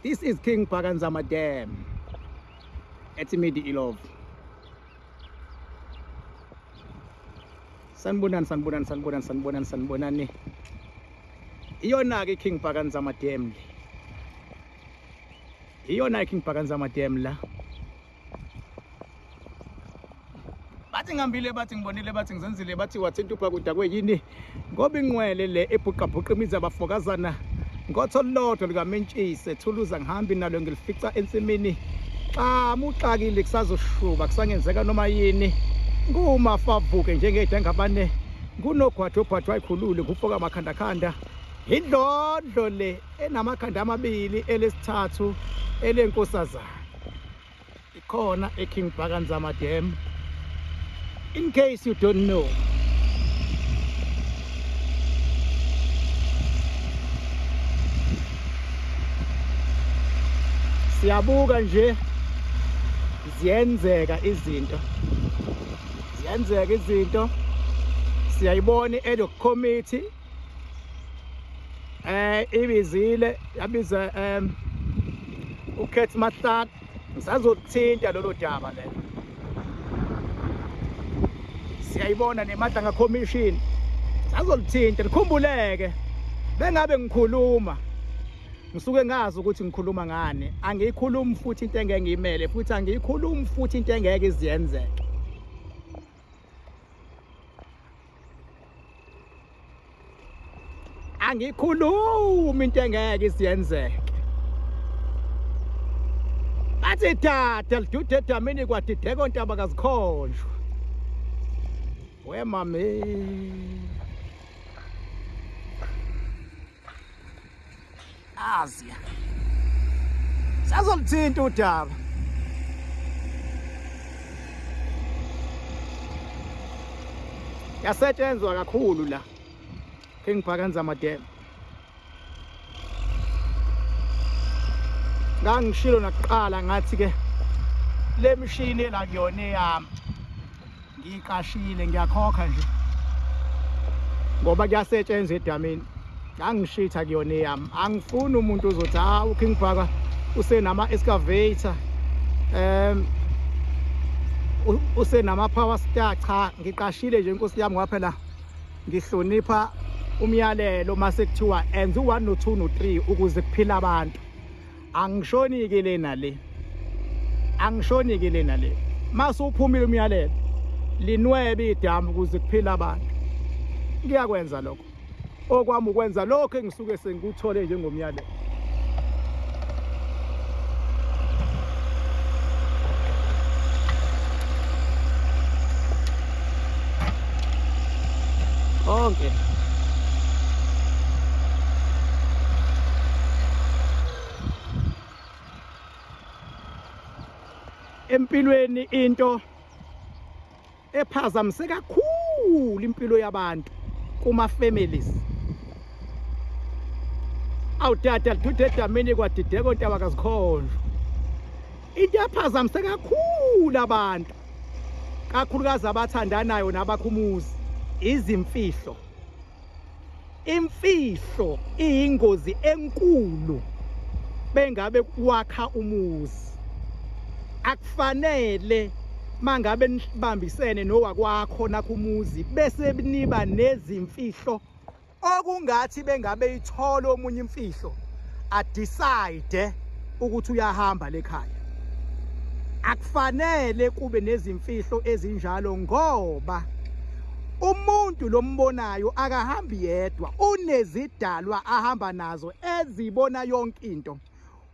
This is King Bhaka Nzama Dam at Midi Illovo. Sanibonani, sanibonani, sanibonani, sanibonani, sanibonani. Iyona-ke King Bhaka Nzama Dam le. Iyona King Bhaka Nzama Dam la. Bathi ngihambile, bathi ngibonile, bathi ngizenzile, bathi wathinta ubhakuda kweyini ngoba ingqwele le ebhuqabhuqa imizi abafokazana ngotho lodwa likamentshise thuluza ngihambi nalo ngilifica ensimini. Xa muxakile kusazoshuba kusangenzeka noma yini, ngumafavuke njengedengabane, ngunogwajo obhajwa ayikhulule ngufoka amakhandakhanda. Indlondlo le enamakhanda amabili, elesithathu elenkosazana ikhona eKing Bhaka Nzama Dam. In case you don't know, siyabuka nje ziyenzeka izinto, ziyenzeka izinto. Siyayibona i-ad hoc committee ibizile, yabiza uCat Matlala. Ngisazothinta lolo daba lelo. Siyayibona neMadlanga Commission, sazolithinta. Likhumbuleke, bengabe ngikhuluma ngisuke ngazi ukuthi ngikhuluma ngani. Angiyikhulumi futhi into engeke ngiyimele, futhi angiyikhulumi futhi into engeke iziyenzeke. Angikhulumi into engeke iziyenzeke. Bathi dada lidude edamini kwadideka ontaba kazikhonjwa. We mame. Asia. Sazolithinta udaba. Yasetshenzwa kakhulu la King Bhaka Nzama Dam. Ngangishilo nakuqala ngathi ke le mishini la kuyona eyami, ngiyiqashile, ngiyakhokha nje ngoba kuyasetshenzwa edamini. Ngangishitha kuyona eyami, angifuni umuntu ozothi ha uKing Bhaka usenama excavator, usenama power star. Cha, ngiqashile nje inkosi yami ngoba phela ngihlonipha umyalelo mase kuthiwa enza u1 no2 no3 ukuze kuphila abantu. Angishoni ke le nale, angishoni ke le nale. Mase uphumile umyalelo, linwebe idamu ukuze kuphila abantu. Ngiyakwenza lokho, okwami ukwenza lokho engisuke sengikuthole njengomyalelo. Konke empilweni into ephazamise kakhulu impilo yabantu kuma families. Awudada lidude edamini kwadideka ontaba kazikhonjwa. Into ephazamise kakhulu abantu, kakhulukazi abathandanayo nabakhumuzi, izimfihlo. Imfihlo iyingozi enkulu bengabe wakha umuzi. Akufanele mangabe nibambisene nowakwakho nakho umuzi bese niba nezimfihlo okungathi bengabe ithola omunye imfihlo adecide ukuthi uyahamba lekhaya. Akufanele kube nezimfihlo ezinjalo ngoba umuntu lombonayo akahambi yedwa, unezidalwa ahamba nazo ezibona yonke into.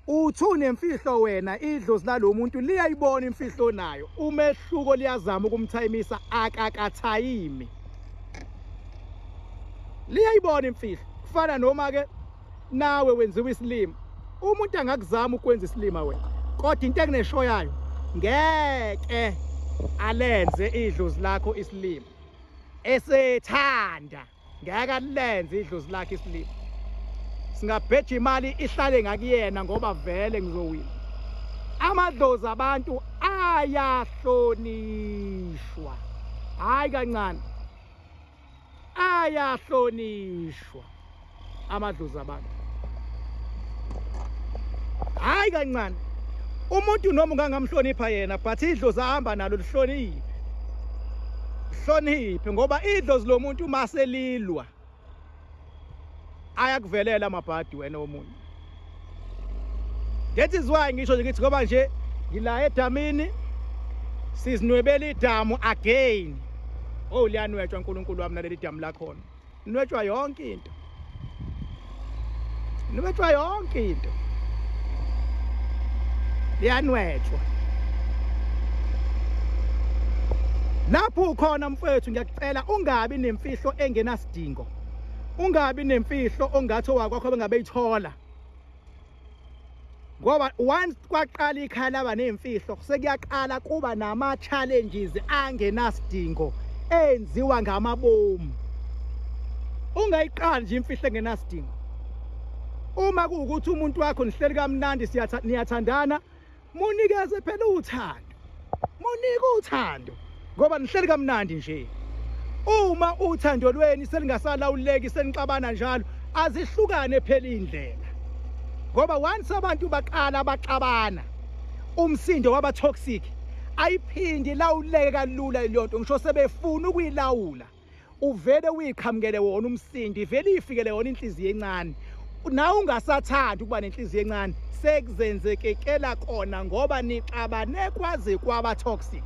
Uthi unemfihlo wena, idlozi lalo muntu liyayibona imfihlo nayo. Umehluko liyazama ukumthayimisa, akakathayimi. Liyayibona imfihlo. Kufana noma ke nawe wenziwa isilima, umuntu angakuzama ukwenza isilima wena, kodwa into ekunesho yayo ngeke alenze idlozi lakho isilima. Esethanda ngeke alenze idlozi lakhe isilima. Singabheja imali ihlale ngakuyena ngoba vele ngizowina. Amadlozi abantu ayahlonishwa, hayi kancane, ayahlonishwa amadlozi abantu. Hayi kancane. Umuntu noma ungangamhlonipha yena but idlozi ahamba nalo lihloniphe. Hloniphe ngoba idlozi lomuntu uma selilwa ayakuvelela amabhadi wena omunye. That is why ngisho nje ngithi ngoba nje ngila edamini sizinwebela idamu again. Oh liyanwetshwa uNkulunkulu wami naleli damu lakhona. Nwetshwa yonke into. Nwetshwa yonke into. Liyanwetshwa. Lapho ukhona mfowethu ngiyakucela ungabi nemfihlo engenasidingo. Ungabi nemfihlo ongathi owakwakho bengabeyithola. Ngoba once kwaqala ikhaya laba nemfihlo sekuyaqala kuba nama challenges angenasidingo enziwa ngamabomu. Ungayiqali nje imfihlo engenasidingo. Uma kuwukuthi umuntu wakho nihleli kamnandi niyathandana, munikeze phela uthando. Munike uthando ngoba nihleli kamnandi nje. Uma uthando lweni selingasalawuleki senixabana njalo, azihlukane phela indlela. Ngoba once abantu baqala baxabana, umsindo waba toxic, ayiphindi ilawuleke kalula leyo nto ngisho sebefuna ukuyilawula. Uvele uyiqhamukele wona umsindo, ivele ifikele yona inhliziyo encane. Nawe ungasathandi ukuba nenhliziyo encane, sekuzenzekekela kona ngoba nixabane kwaze kwaba toxic.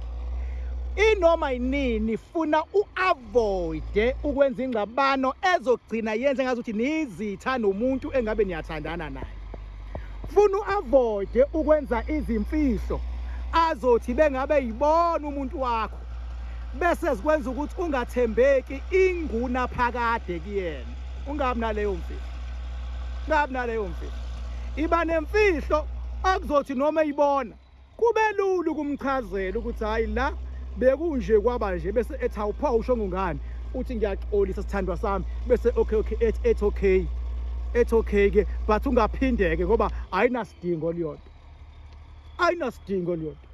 Inoma yinini funa uavoide ukwenza ingxabano ezogcina yenze ngazuthi nizitha nomuntu engabe niyathandana naye. Funa uavoide ukwenza izimfihlo azothi bengabe yibona umuntu wakho bese zikwenza ukuthi ungathembeki inguna phakade kuyena. Ungabi naleyo mfihlo. Ungabi naleyo mfihlo. Iba nemfihlo akuzothi noma eyibona kube lula ukumchazela ukuthi hayi la bekunje kwaba nje, bese ethi awupha usho ngungani, uthi ngiyaxolisa sithandwa sami, bese okay okay ethi okay ethi okay ke, but ungaphindeke ngoba ayinasidingo leyo nto, ayinasidingo leyo nto.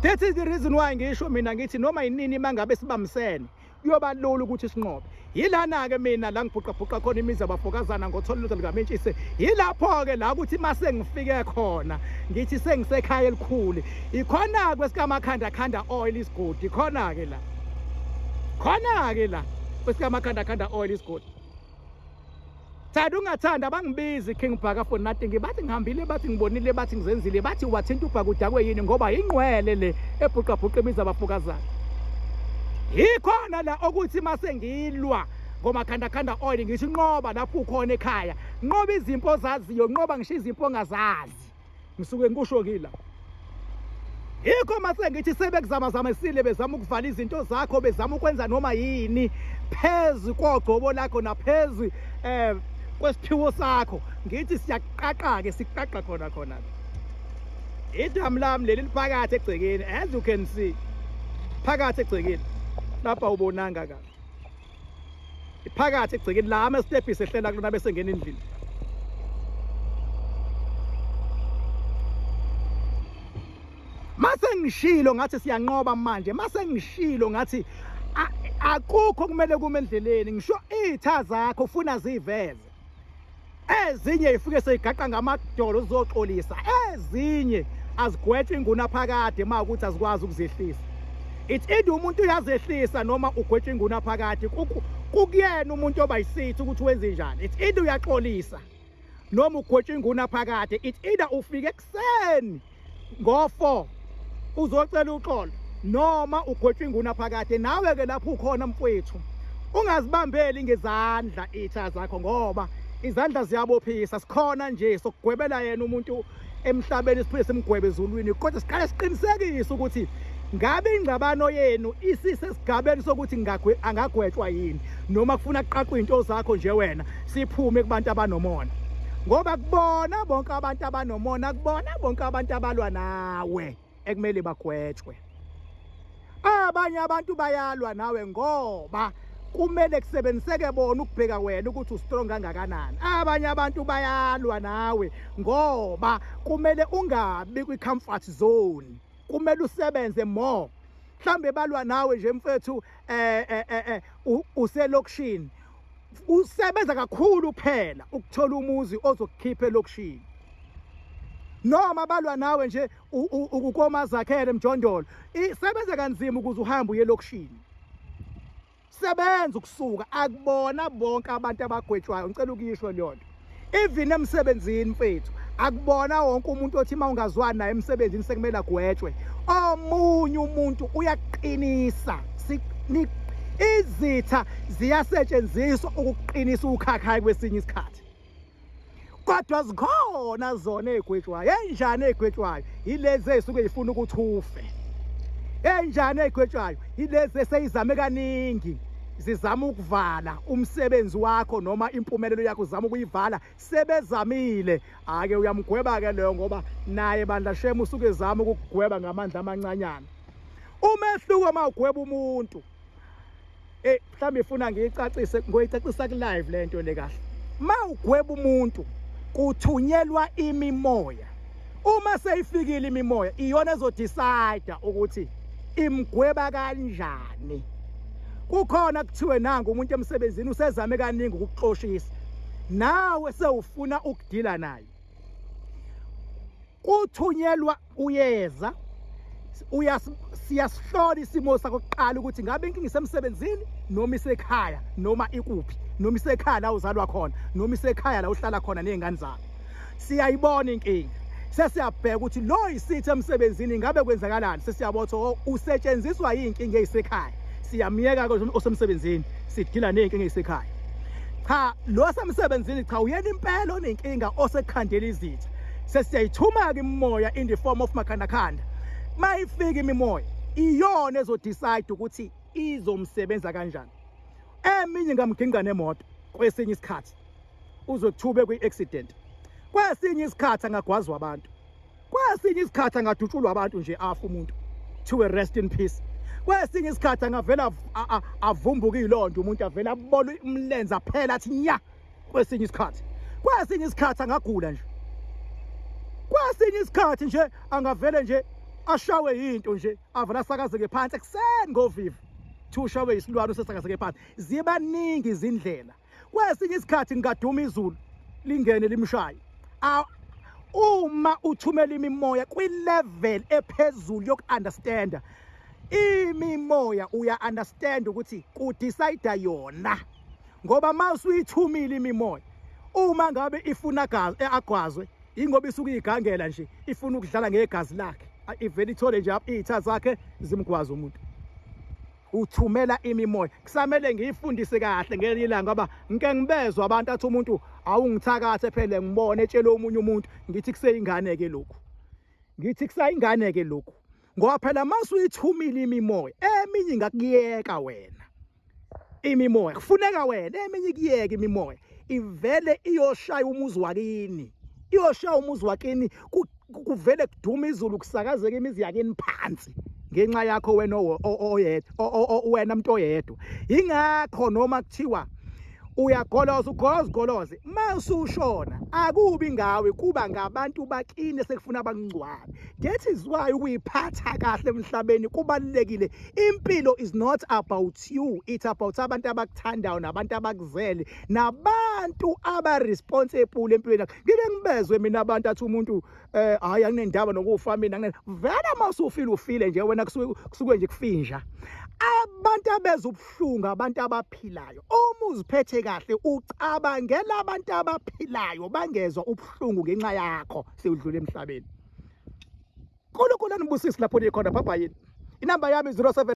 That is the reason why ngisho mina ngithi noma yinini mangabe sibambisene kuyoba lula ukuthi sinqobe. Yilana-ke mina la ngibhuqabhuqa khona imizi abafokazana ngothola ulutho likamentshise. Yilapho-ke la ukuthi uma sengifike khona ngithi sengisekhaya elikhulu, ikhona-ke kwesikamakhandakhanda oil isigodi, ikhona-ke la, khona-ke la kwesikamakhandakhanda oil isigodi. Thanda ungathanda abangibizi King Bhaka for nothing. Bathi ngihambile, bathi ngibonile, bathi ngizenzile, bathi wathinta uBhaka udakwe yini ngoba ingqwele le ebhuqabhuqa imizi abafokazana. Yikhona la okuthi mase ngilwa ngomakhandakhanda oil ngisho inqoba lapho ukhona ekhaya. Nqoba izimpo ozaziyo, nqoba ngisho izimpo ongazazi. Ngisuke ngikusho kila. Yikho mase ngithi sebekuzamazamisile bezama ukuvala izinto zakho, bezama ukwenza noma yini phezu kogcobo lakho naphezu kwesiphiwo sakho. Ngithi siyaqaqa ke, siqaqa khona khona. Idamu lami leli liphakathi egcekeni, as you can see. Phakathi egcekeni. Lapha ubonanga kahle. Iphakathi egcekeni la ama steps ehlela kulona bese ngena endlini. Mase ngishilo ngathi siyanqoba manje, mase ngishilo ngathi akukho kumele kume endleleni, ngisho izitha zakho ufuna ziveze. Ezinye ifike seyigaqa ngamadolo uzoxolisa, ezinye azigwetshwe inguna phakade uma ukuthi azikwazi ukuzehlisa. It's either umuntu uyazehlisa noma ugwetshwa inguna phakade. Kukuyena umuntu oba yisithi ukuthi wenze njani. It's either uyaxolisa noma ugwetshwa inguna phakade. It's either ufike ekuseni ngo-4 uzocela uxolo noma ugwetshwa inguna phakade. Nawe ke lapho ukhona mfowethu, ungazibambeli ngezandla izitha zakho ngoba izandla ziyabophisa. Sikhona nje sokugwebela yena umuntu emhlabeni, siphinde simgwebe ezulwini, kodwa siqale siqinisekise ukuthi ngabe ingxabano yenu isisesigabeni sokuthi angagwetshwa yini noma kufuna kuqaqwe into zakho nje wena, siphume kubantu abanomona. Ngoba kubona bonke abantu abanomona, kubona bonke abantu abalwa nawe ekumele bagwetshwe. Abanye abantu bayalwa nawe ngoba kumele kusebenziseke bona ukubheka wena ukuthi ustrong kangakanani. Abanye abantu bayalwa nawe ngoba kumele ungabi kwi-comfort zone, kumele usebenze more. Mhlambe balwa nawe nje mfethu, uselokishini. Usebenza kakhulu phela ukuthola umuzi ozokukhipha elokishini. Noma balwa nawe nje ukukomazakhele emjondolo, isebenza kanzima ukuze uhambe uye elokishini. Sebenza ukusuka, akubona bonke abantu abagwetshwayo, ngicela ukuyisho leyo nto. Even emsebenzini mfethu, akubona wonke umuntu othi uma ungazwani naye emsebenzini sekumele agwetshwe. Omunye umuntu uyaqinisa, izitha ziyasetshenziswa ukuqinisa ukhakhayi kwesinye isikhathi. Kodwa zikhona zona ey'gwetshwayo. Enjani ey'gwetshwayo? Yilezi ey'suke y'funa ukuthi ufe. Enjani ey'gwetshwayo? Yilezi eseyizame kaningi zizama ukuvala umsebenzi wakho noma impumelelo yakho, uzama ukuyivala, sebezamile. Ake uyamgweba-ke leyo, ngoba naye bandla shem usuke ezama ukukugweba ngamandla amancanyana. Umehluko uma ugweba umuntu, mhlawumbe ifuna ngiyicacise, ngoyicacisa ku-live le nto le kahle. Uma ugweba umuntu kuthunyelwa imimoya. Uma seyifikile imimoya, iyona ezodecide ukuthi imgweba kanjani. Kukhona kuthiwe nangu umuntu emsebenzini usezame kaningi ukukuxoshisa, nawe sewufuna ukudila naye, kuthunyelwa uyeza, siyasihlola isimo sakho kuqala ukuthi ngabe inkinga isemsebenzini noma isekhaya noma ikuphi, noma isekhaya la uzalwa khona noma isekhaya la uhlala khona nezingane zakho. Siyayibona inkinga, sesiyabheka ukuthi lo isithi emsebenzini ngabe kwenzakalani, sesiyabona ukuthi usetshenziswa yinkinga eyisekhaya, siyamyeka ke osemsebenzini, sidila nezinkinga ezisekhaya. Cha, lo semsebenzini cha, uyena impela onenkinga osekhandela izitha. Sesiyayithuma-ke imimoya in the form of makhandakhanda. Mayifika imimoya, iyona ezodecide ukuthi izomsebenza kanjani. Eminye ingamginqa nemoto kwesinye isikhathi, uzwe kuthiwa kwi-accident. Kwesinye isikhathi angagwazwa abantu, kwesinye isikhathi angadutshulwa abantu nje, afa umuntu, kuthiwe rest in peace. Kwesinye isikhathi angavela avumbuke ilonto, umuntu avele abole umlenze aphela, athi nya. Kwesinye isikhathi, kwesinye isikhathi angagula nje, kwesinye isikhathi nje angavele nje ashawe yinto nje, avele asakazeke phansi ekuseni ngovivi, kuthiwa ushawe isilwane, usesakazeke phansi. Zibaningi izindlela. Kwesinye isikhathi ngingaduma izulu lingene limshaye. Uma uthumela imimoya kwi-level ephezulu yoku-understanda imimoya, uya-understand ukuthi kudecide yona, ngoba uma usuyithumile imimoya, uma ngabe ifuna agwazwe, ingoba isuke iyigangela nje, ifuna ukudlala ngegazi lakhe, ivele ithole nje iy'tha zakhe zimgwaza umuntu. Uthumela imimoya, kusamele ngiyifundise kahle ngelinye ilanga, ngoba ngike ngibezwa abantu athi umuntu awungithakathe phela, ngibone etshela omunye umuntu, ngithi kuseyingane ke lokhu, ngithi kusayingane ke lokhu, ngoba phela masuyithumile imimoya, eminye ingakuyeka wena imimoya, kufuneka wena eminye ikuyeka imimoya, ivele iyoshaya umuzi wakini, iyoshaya umuzi wakini, kuvele kuduma izulu, kusakazeka imizi yakini phansi ngenxa yakho wena oyedwa, wena umuntu oyedwa. Ingakho noma kuthiwa uyagoloza, ugoloza ugoloze, masushona akubi ngawe, kuba ngabantu bakini sekufuna bakungcwabe. That is why ukuyiphatha kahle emhlabeni kubalulekile. Impilo is not about you, it's about abantu abakuthandayo nabantu abakuzele nabantu aba-responsible empilweni yakho. Ngike ngibezwe mina abantu athi umuntu hayi, anginendaba nokufa mina, vele mawusufile ufile nje wena, kusuke nje kufinja. Abantu abeza ubuhlungu abantu abaphilayo. Uma uziphethe kahle, ucabangela abantu abaphilayo bangezwa ubuhlungu ngenxa yakho sewudlula emhlabeni. uNkulunkulu anibusise lapho nikhona. Bye bye. Inamba yami 07.